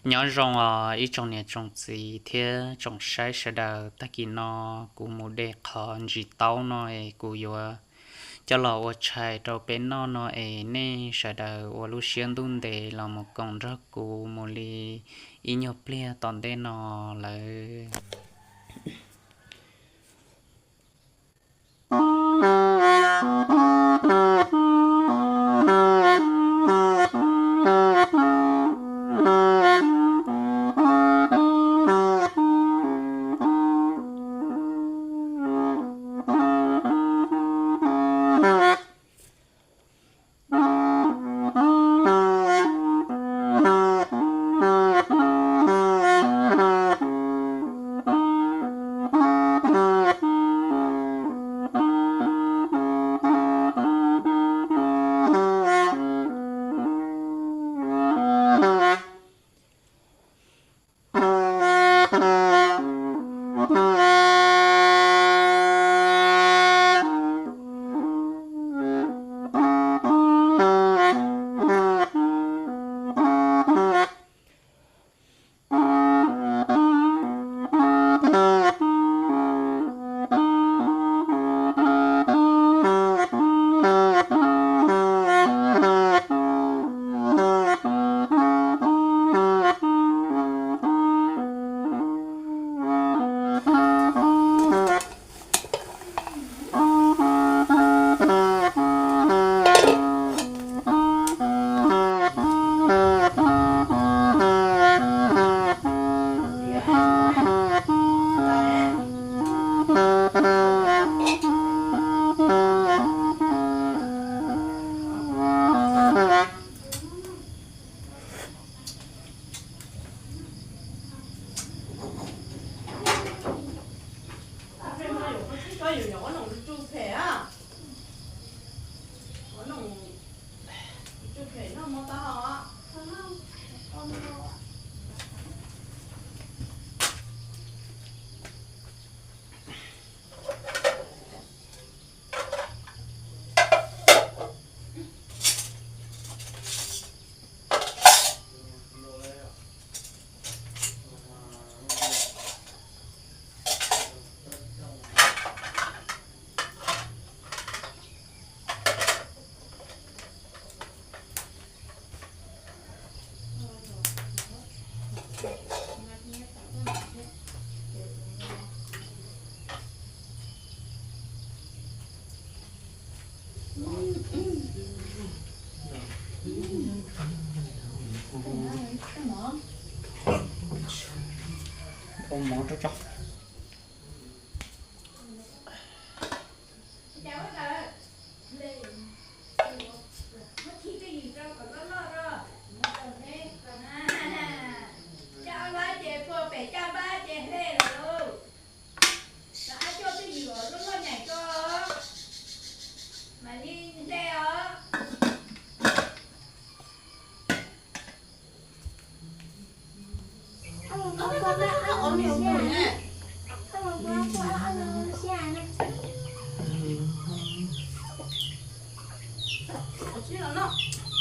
Nyob zoo os ib tsoom niam tsoom txiv thiab tsoom saib sawv daws, tag kis no kuv mus de qhov ntsis taub no es kuv yuav coj los ua tshais rau peb noj no es nej sawv daws ua lub siab ntuj ntev los mus koom nrog kuv mus li ib nyuag pliag tom ntej no lawm.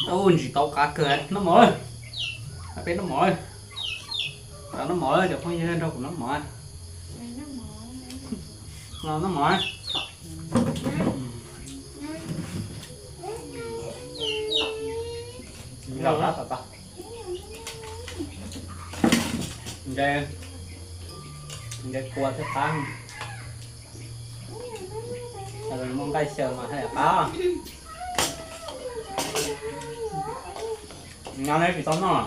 Ub, ntsis tau qab kawg, noj mov, peb noj mov, noj mov, cov phooj ywg nrog kuv noj mov, noj mov. Nce kua thiab qab, muaj nqaij xyaw mas haj yam qab. Nyob neb tsis tau noj.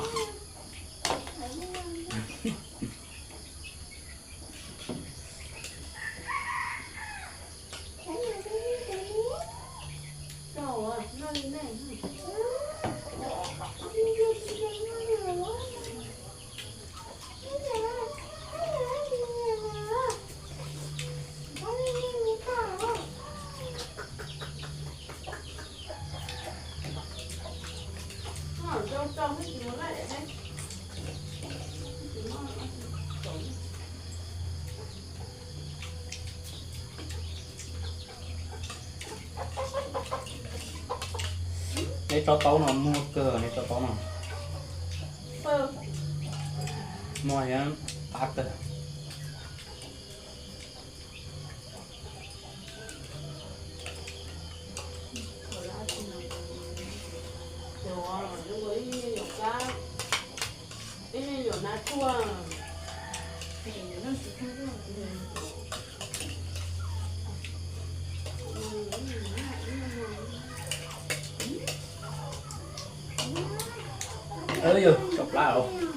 Neb tso taub no muag kawg, neb tso taub no. Mog yog qab tawg. Yog tso plab os.